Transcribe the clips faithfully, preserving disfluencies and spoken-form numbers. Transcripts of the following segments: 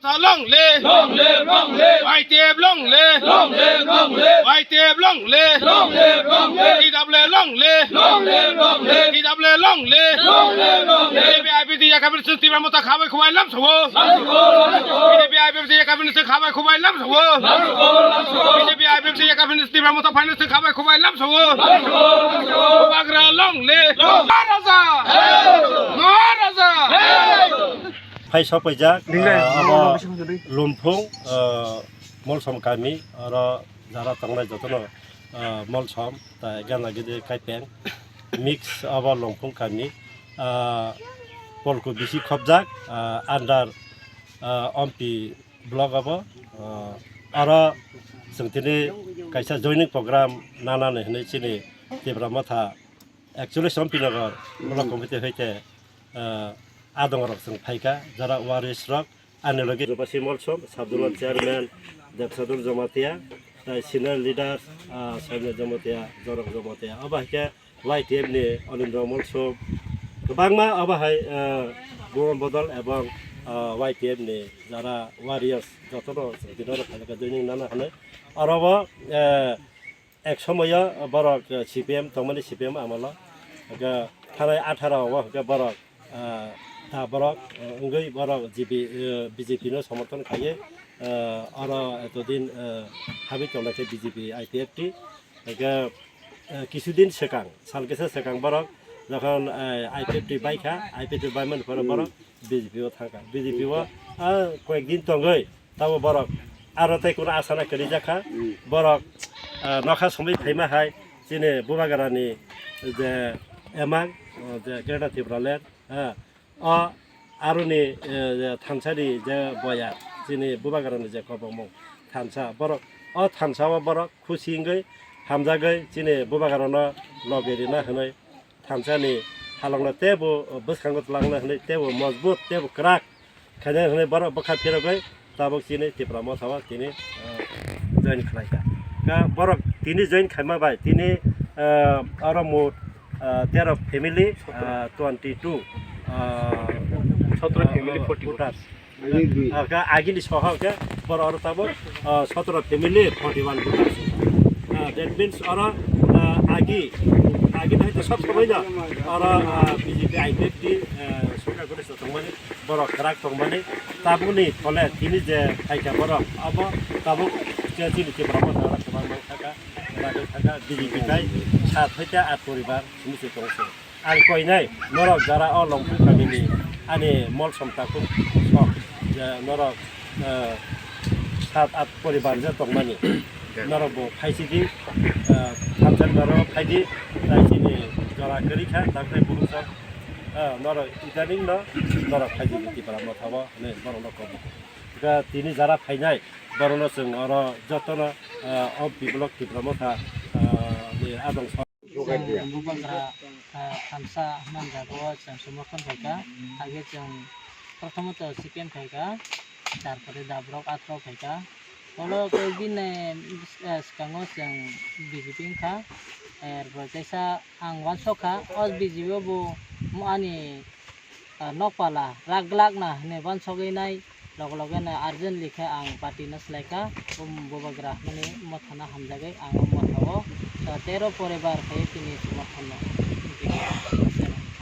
Long live! Long live! Long live! Y T F long live! Long live! Long live! Y T F long live! Long live! Long live! T W A long live! Long live! Long live! T W A long live! Long live! Long live! B J P I P F T yakabini sung Tipra Motha khabai khubai lam sawo. Lam sawo, lam sawo. B J P I P F T yakabini sung khabai khubai lam sawo. Lam sawo, lam sawo. B J P I P F T yakabini sung Tipra Motha phaino sung khabai khubai lam sawo. Lam sawo, lam sawo. Bubagra long live! Long live! Maharaja! Maharaja! Phai sophaijak, Ringai. Ah, abo Ringai. Lumphung, ah, Molsom kami, oro jara tongnai jotono, ah, Molsom, tai gana gede kaipeng, mix abo Lumphung kami, ah, polku bisi khopjak, ah, under, ah, Ompi block abo, ah, oro chwng tini kaisa joining program nanani hinwi chini Tipra Motha Actually, Sompinagar, block committee hoite, ah, adongrok chwng phaikha, jara waris rok, ani logi Rupasi Molsom, sub zonal chairman, Debsador Jamatia, tai senior leaders, ah, Soumya Jamatia, Jorok Jamatia, obo haikhe Y T F ni Anindra Molsom, kwbangma obo hai, ah, Bhuban Bodol ebong, ah, Y T F ni jara warriors, jotono chwng tini oro phaikha joining nana hwnwi. Oro bo, eh, Ek somoyo borok, eh, C P M tongmani, C P M amolo, hwnkhe thanai atharo o hwnkhe borok, ah, ta borok, eh, wngwi borok G P, eh, B J P no somorthon khaiwi, eh, oro etodin, eh, habwi tongnai khe B J P I P F T. Hwnkhe, eh, kisudin swkang, sal kisa swkang borok jokhon, eh, I P F T baikha, I P F T baimani phano borok B J P o thangkha. B J P o, ah, koyekdin tongwi tabo borok aro tei kuno asana kwrwi jakha. Borok, ah, nokha somwi phaima hai chini Bubagrani je emang, ah, je Greater Tipraland, ah, o aroni, eh, je thansani je boya chini Bubagrani je kobongmung thansa, borok o thansa o borok khusi wngwi hamjagwi chini Bubagrano logi rina hwnwi thansani halongno teibo bwskango twlangna hwnwi teibo mojbut teibo kwrak khaina hwnwi borok bwkha phirogwi tabuk chini Tipra Motha o tini, eh, join khlaikha. Kha borok tini join khaima bai tini, eh, oro mot, eh, tero family, eh, twenty two, eh, Sotro family, eh, forty voters. Ani dui. Ah, kha agini soha khe borok oro tabuk, ah, sotro family, forty one voters. Ah, that means oro, ah, agi, agi hai to sob sobai da. Oro, ah, B J P I P F T, ah, sorkar gothe tongmani, borok kwrak tongmani. Tabukni phole tini je phaikha borok, abo tabuk je chini Tipra Motha oro kwbangma thaka, kwrak thaka, B J P tai sat hoite at poribar simi se tongse. Ang koinai norok jara o Longphung kamini ani Molsom takhuk sok je norok, eh, sat at poribar je tongmani. Norok bo phaisidi, eh, thamsa daro phaidi, tai chini jora kwrwi kha, dakle buhukjak, eh, norok idaning no norok phaisidi Tipra Motha o hinwi norok no kobo. Ga tini jara phainai borok no chwng oro joto no, eh, o biblok Tipra Motha, eh, ni adong. Chwng Bubagra, ah, thansa hwnjago chwng somorthon khaikha, age chwng prothomot C P M khaikha, tarpore dabrok atrok khaikha. Olo koi din, eh, bwskango chwng B J P wngkha, erpor kaisa ang uansukha, o B J P o bo ani ah, nokpala rak glak na hwnwi uansugwi nai, loge loge no urgently khe ang party no swlaikha, um, Bubagra hwnwi mothano hamjagwi ang o mothao, ah, tero poribar khe tini somorthon no.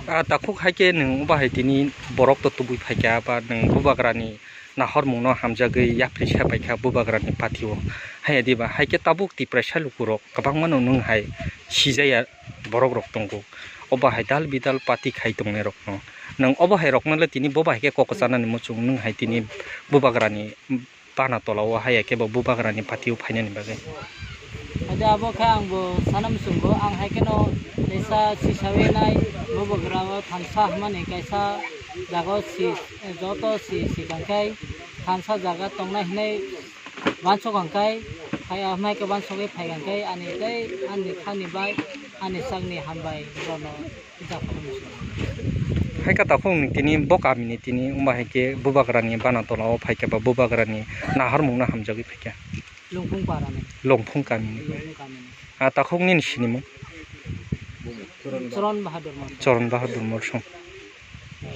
Ah, takhuk hai khe nwng bahai tini borok to tubui phaikha, ba nwng Bubagrani nahormungno hamjagwi yapri se paikha Bubagrani party o. Haiya diba, hai khe tabuk Tiprasa lukurok kwbangmano nwng hai sijaya borok rok tongo. Obo hai dal bidal party khai tongnai rokno. Nwng obo hai rokno le tini bo bai khe kok chanani muchung nwng hai tini Bubagrani bana tola o haiya khe bo Bubagrani party o phainani bagwi. Ade abo khe ang bo sana muchungo, ang hai kheno teisa sisawi nai Bubagra o thansa hwnmani kaisa jaga o si, joto si, si kangkhai thansa jaga tongnai hinwi uansuk kangkhai, hai, ah, mai khe uansugwi phai kangkhai, ani tei ani khani bai, ani sakni hambai bono japhano muchung. Hai kha takhuk ni tini bo kamini tini wngba hai khe Bubagrani bana tola o phaikha ba Bubagrani nahormungno hamjagwi phaikha. Longphung parani. Longphung kamini. Longphung kamini. Ah, takhuk nini sinimung? Choron Bahadur Molsom. Choron Bahadur Molsom.